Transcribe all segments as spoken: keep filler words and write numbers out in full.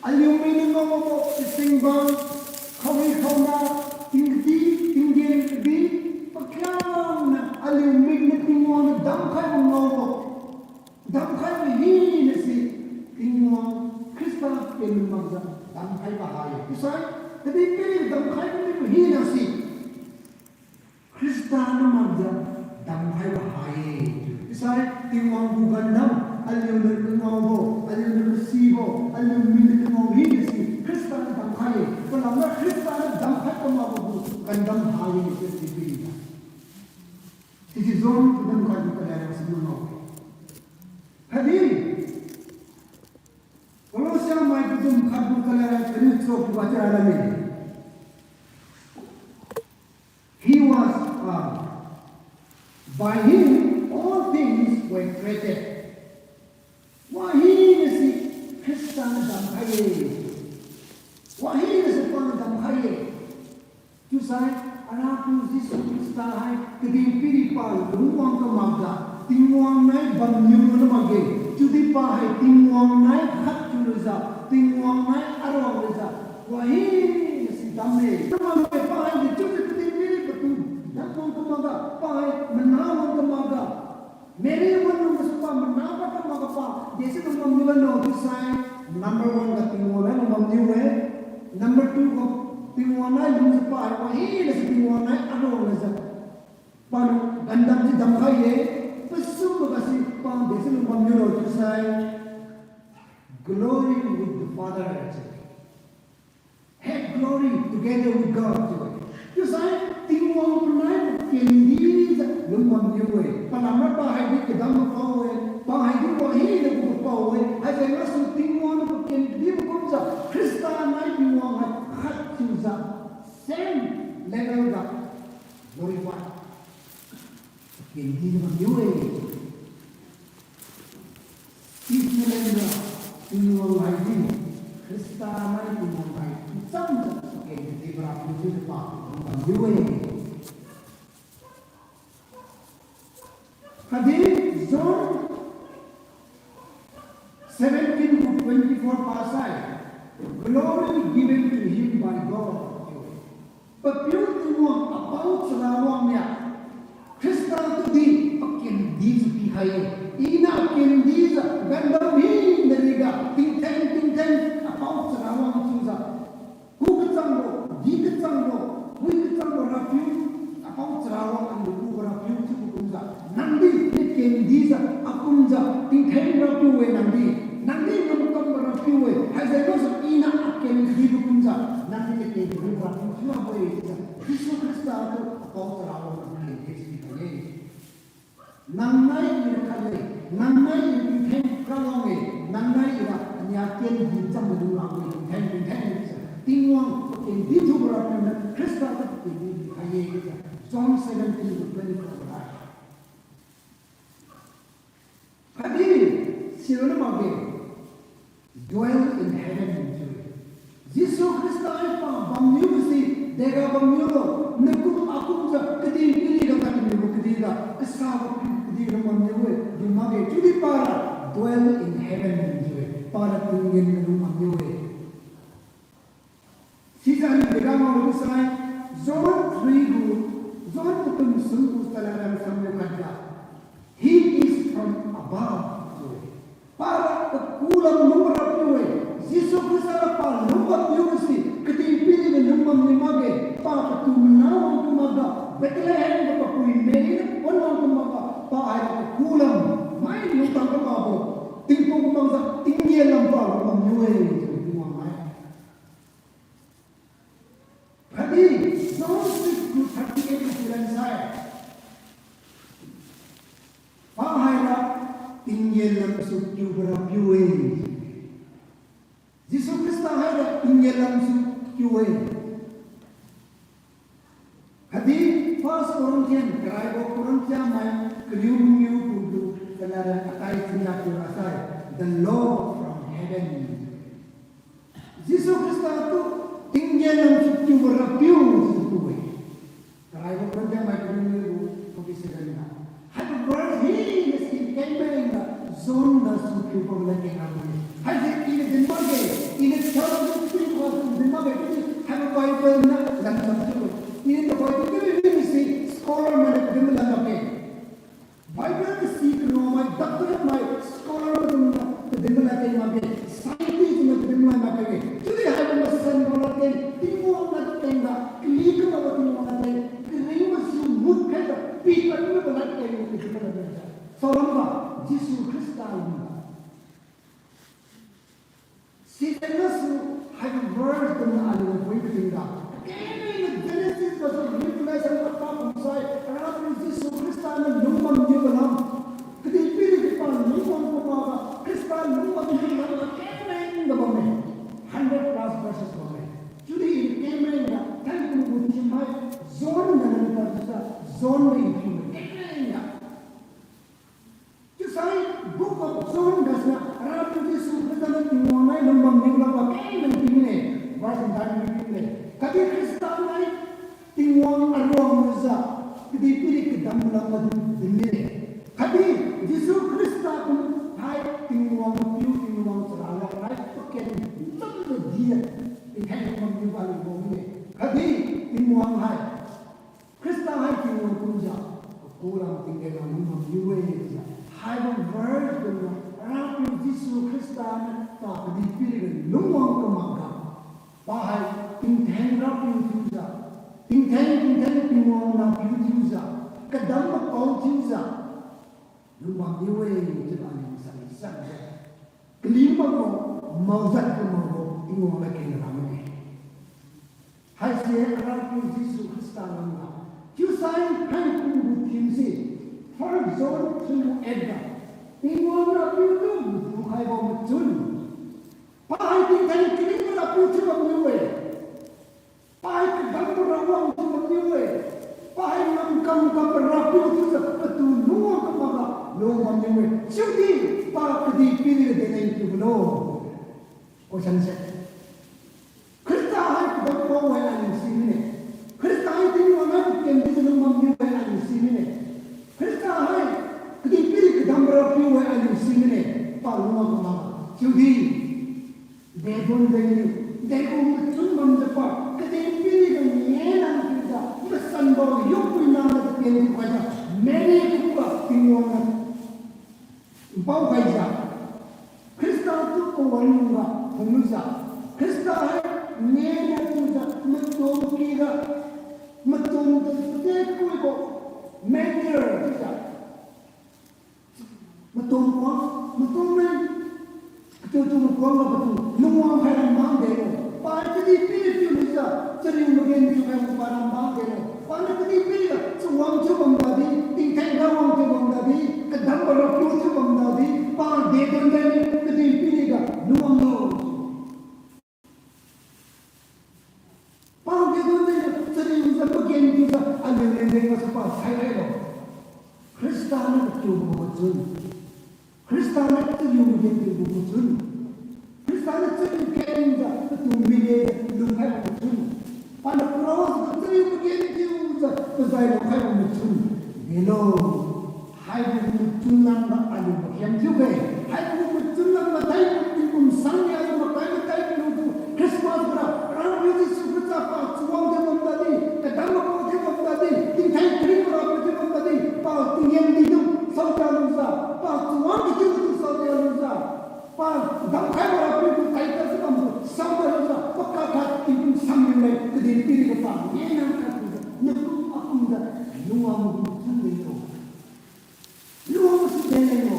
Aliu mik niu ngaobo, tacheng bang, khawi khaona, tingdi, tinggen kadi, pakhiangna aliu mik niu Tingwang niu damkhaibo ngaobo, damkhaibo hina si, Tingwang Khrista ken makjiu damkhaibo ha-e. Chiusai, kadihpiri damkhaibo mibo hina si Khrista niu makjiu damkhaibo ha-e. Chiusai Tingwang gu gandam, aliu niu kangaobo, aliu niu kasibo, aliu mik niu kangao hina si Khrista niu damkhai-e. Palamra Khrista niu damkhai kamakbo gu gandam ha-e chiujiu phuibo-e. Sisi John kadam khatgu kalera siniu ngao-e. Khatdi, Colossia mai kadam khatgu kalera kariu charuk gu achara lame. He was, uh, by him all things were created. Wahina si Khrista niu damkhai-e. Wahina si paniu damkhai-e. Chiusai, Arapiu Jesu Khrista hai kadihpiri palungwang kamakga, Tingwang nai bamniu lu makge, chiudi pa hai Tingwang nai khat thiulujiu, Tingwang nai aruang lujiu, wahina si damme. Chiu makge pa hai di chiudi kadihpiri patu, damwang kamakga, pa hai mana wang kamakga, Mary wan lungsu pa, mana pa kamakga pa, desi lung bamniu bamlo chiusai, number one ga Tingwang nai lung bamniu-e, number two ga Tingwang nai lungjiu pa hai wahina si Tingwang nai aruang lujiu, paniu gandam si damkhai-e, pasumboga si pa desi lung bamniu lo chiusai, glory with the Father. Have glory together with God chiu-e. Chiusai, Tingwang panai pakendijiu lung bamniu-e. Palamra pa haidi kadam mapao-e. Pa haidi wahina gu mapao-e. Haijeng gasu Tingwang niu pakendibo kumjiu Khrista nai Tingwang hai khat thiujiu, same level ga glorify, pakendijiu bamniu-e. Chiu malenra, Tingwang haidi, Khrista nai Tingwang hai ncham pakendibora phuijiu pa bamniu-e. Khatdi John seventeen gu twenty-four pasai, glory given to him by God. Papiu Tingwang apao Charawang niu Khrista tudi pakendijiu pikhai-e. Iniu kendijiu gandam hina riga tingtheng tingtheng apao Charawang thiujiu, ku kachangbo, di kachangbo, pui kachangbo Rapiu, apao Charawang aliu kubo Rapiu chiubo kumjiu, nangdi nakendijiu akumjiu tingtheng Rapiu-e nangdi, nangdi ngamkambo Rapiu-e, haijeng gasu Iniu akendibo kumjiu nangdi nakendibo Rapiu thiu lakbo-e chiujiu Jesu Khrista tu apao Charawang niu kendijiu pikhai-e. Nang nai Iniu khat-e, nang nai Iniu tingtheng Rawang-e, nang nai Iniu ania kendi cham maidung lakge, tingtheng tingtheng chiujiu Tingwang pakendi thiubo Rapiu niu Khrista tu pakendi pikhai-e chiujiu John seventeen verse twenty-four ga hai. Khatdi, sironna makge, dwell in heaven chiu-e. Jesu Khrista hai pa bamniu si, dega bamniu lo, nakum akumjiu kadihpiri ga katamiubo kadihga, kasabo kadihga bamniu-e, di makge, chiudi para dwell in heaven chiu-e, para tinggen ga lung bamniu-e. Sijengniu dega ngao lusai, John three gu, John kathum sum gu chalad ram samniu khatga, He is from above chiu-e. Para kakulam lungbo Rapiu-e. Jesu Khrista ra pa lungbam niu si, kadihpiri ga lungbam ni makge, pa patu mana wang kamakga, Bethlehem ga papui Mary niu pon wang kamakga, pa hai kakulam, mai lungtang kamakbo, tingpuk makjiu tinggen lam pa lungbam niu-e, chiu-e Tingwang nai. Khatdi, John six to thirty-eight ga silan sai, pa haira tinggen lam su kiubo Rapiu-e. Jesu Khrista haira tinggen lam su kiu-e. Khatdi First Corinthian, karaibo Corinthian mai kariu mangiu gu gu kalada atai chinia kiu rasai, the law from heaven. Jesu Khrista tu tinggen lam su kiubo Rapiu chiu ku-e. Karaibo Corinthian mai kariu mangiu gu forty-seven ga. Haibo verse hina si kengmai ga John ga su kiubo lad keng rabo-e. Haise iniu din makge, iniu cha makge. Chiudi haibo masanbo ladkeng, Tingwang ladkeng ga, kali kamakbo Tingwang ladkeng, karing masiu mut khaiga, pitan mibo ladkeng, kachiu kala mibo. Saolamga, Jesu Khrista lamga. Sijeng gasu haibo verse kumna aliu phui katingga. Kengmai niu Genesis gasu Revelation ga pa kumsai, Rapiu Jesu Khrista niu lungbam niubo lam. Kadihpiri pa lungwang kumga, Khrista lungbam niubo lam kengmai ga bamme. Hundred plus verses bamme. Chiudi kengmai ga, thaikum gu thim hai, John ga nang ta sa, John ga i thim kengmai ga. Chiusai Book of John gasuna Rapiu Jesu Khrista niu Tingwang nai lungbam niu lamga kengmai tingmine, verse nine tingmine. Khatdi Khrista nai Tingwang aruang lujiu, kadihpiri kadam lamga dinmine. Khatdi Jesu Khrista kum hai Tingwang piu Tingwang chara luang hai paken lamga di-e, tingtheng lungbam niu bambo mine. Khatdi Tingwang hai Khrista hai Tingwang kumjiu, kaku lam tinggen lam lungbam niu-e jiu. Haibo verse kumna, Rapiu Jesu Khrista niu pa kadihpiriga lungwang kamakga. Pa hai tingtheng Rapiu thiujiu. Tingtheng, tingtheng Tingwang Rapiu thiujiu. Kadam mapao thiujiu. Lungbam niu-e chiubo aliu masan sanjiu. Kali makbo, maojat kamakbo, Tingwang ladkeng ramine. Haise Rapiu Jesu Khrista lamga. Chiusai thaikum gu thim se, First John two eight ga. Tingwang Rapiu tu madukhaibo machun. Pa hai tingtheng karingbo Rapiu thiubam niu-e. Pa hai kadambo Rawang thiubam niu-e. Pa hai ngamkam kambo Rapiu thiujiu patu lungwang kamakga lungbam niu-e. Chiudi pa kadihpiriga deneng thiubo lo. Question se. Khrista hai kadam pao-e aliu si mine. Khrista hai Tingwang hai paken thiujiu lungbam niu-e aliu si mine. Khrista hai kadihpiri kadam Rapiu-e aliu si mine. Pa lungwang kamakga. Chiudi Dedon jengniu, degu machun bamjiu pa, kadihpiriga ngenang thiujiu, masanbo yukpui nangjiu katen thiukhaijiu, Mary khuga Tingwang niu npao khaijiu, Khrista tu pawan lungga phunglujiu, Khrista hai ngena thiujiu, matumkiga, matumtu pate kuibo, manger chiujiu, matumkhuang, matumleng, katutu makuang ga patu lungwang khai rambam delo. Pa kadihpiri piu lujiu, chariu magenthiu khaibo pa rambam delo. Paniu kadihpiriga chawang thiubam dadi, tingtheng Rawang thiubam dadi, kadambo Rapiu thiubam dadi, pa dedon dadi, kadihpiriga lungwang lo. Pa dedon dadi chariujiu magenthiujiu aliu leng gasu pa saikhailo. Khrista niu katiubo machun. Khrista niu chariu magenthiubo machun. Khrista niu chariu kengjiu katu mine lungkhaibo machun. Paniu cross ga chariu magenthiujiu pazai lungkhaibo machun. Delo. Haibo machun lamga aliu makhiam thiuge. Haibo machun lamga thaikum tingkum sang niajiu makai makai pilutu Christmas ga, Rapiu Jesu Khrista pa chawang thiubam dadi, kadam mapao thiubam dadi, tingtheng karingbo Rapiu thiubam dadi, pa tinggen ditu saotia lujiu, pa chawang ditu saotia lujiu, pa damkhaibo Rapiu tu kaita si bamtu saotia lujiu, pakak khat tingkum sang niu leng kadihpiriga pa ngenang khat thiujiu, nakum akumjiu, lungwang gu machun delo. Lungwang si delo.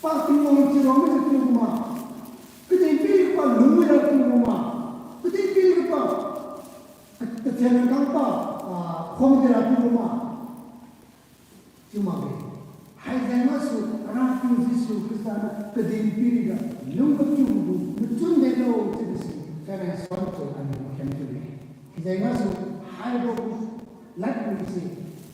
Pa Tingwang chiujiu katiubo ma. Kadihpiriga pa lungwira katiubo ma. Kadihpiriga pa, ka, kathen kang pa, ah, khomdira katiubo ma. Chiu makge. Haijeng gasu Rapiu Jesu Khrista niu kadihpiriga lung katiubo gu machun delo chiubo si, karen suan tu aliu makhiam thiuge. Haijeng gasu haibo gu ladkeng se,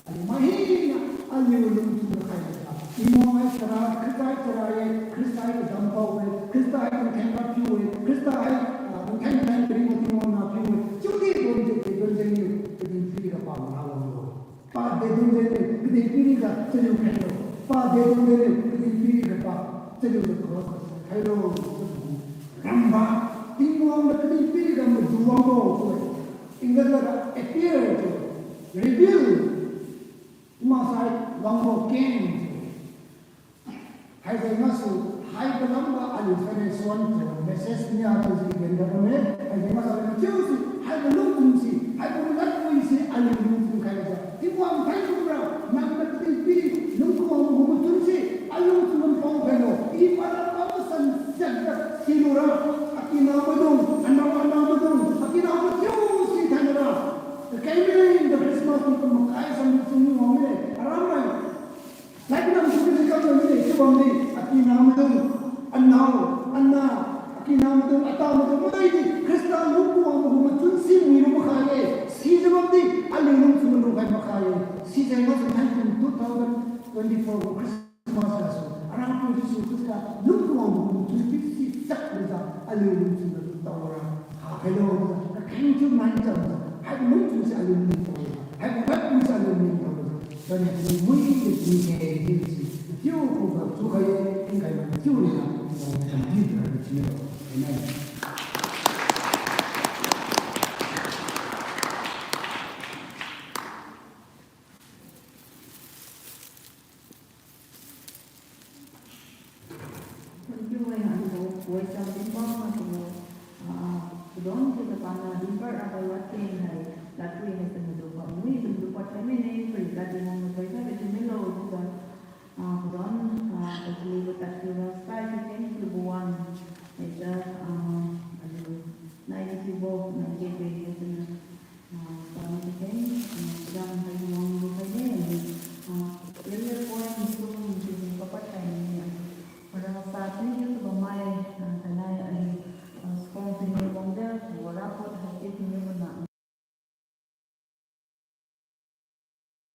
aliu mai hina, aliu lungchun ga khaiboga, Tingwang hai chara, Khrista hai chara-e, Khrista hai kadampao-e, Khrista hai tingtheng Rapiu-e, Khrista hai, ah, tingtheng theng karingbo Tingwang Rapiu-e, chiudi donjiu, donjiu niu, kadihpiriga pa manawanglo. Pa dedon delo, kadihpiriga chariu khailo. Pa dedon delo, kadihpiriga pa chariujiu cross ga khailo. Ramba, Tingwang niu kadihpiriga madu wangbo chiu-e. English ga appear chiu-e. Reveal. Chiumaksai wangbo keng chiu-e. Haijeng gasu, haibo lamga aliu karen suan tu message nia tu Maidi Khrista lung kawangbo gu machun si muilu makhai-e. Sijiu bamdi aliu lungchun malung khai makhai-e. Sijeng gasu thank you two thousand twenty-four gu Christmas gasu Arapiu Jesu Khrista lung kawangbo gu machun si chak lujiu aliu lungchun ga tao ra. Hakhailo, kakheng thiu mai cham, haibo lungchun si aliu ning tao, haibo lungchun si aliu ning tao. Tani mui de tingkhe di si, tiu khuga chiukhai, tingkhai mai chiu ni na, tingkhai mai chiu ni na. Amen. Thank you, eh, haibo voice cham din bam na tu, ah, pudon thiu ta pana din par rabo ladkeng hai, ladkeng hai tamaidung pa mui dungtu pa thaimai ne, pari kadi mong na thoi khai kadi milo chiujiu, ah, pudon, ah, pachili gu tadkiu ra sai keng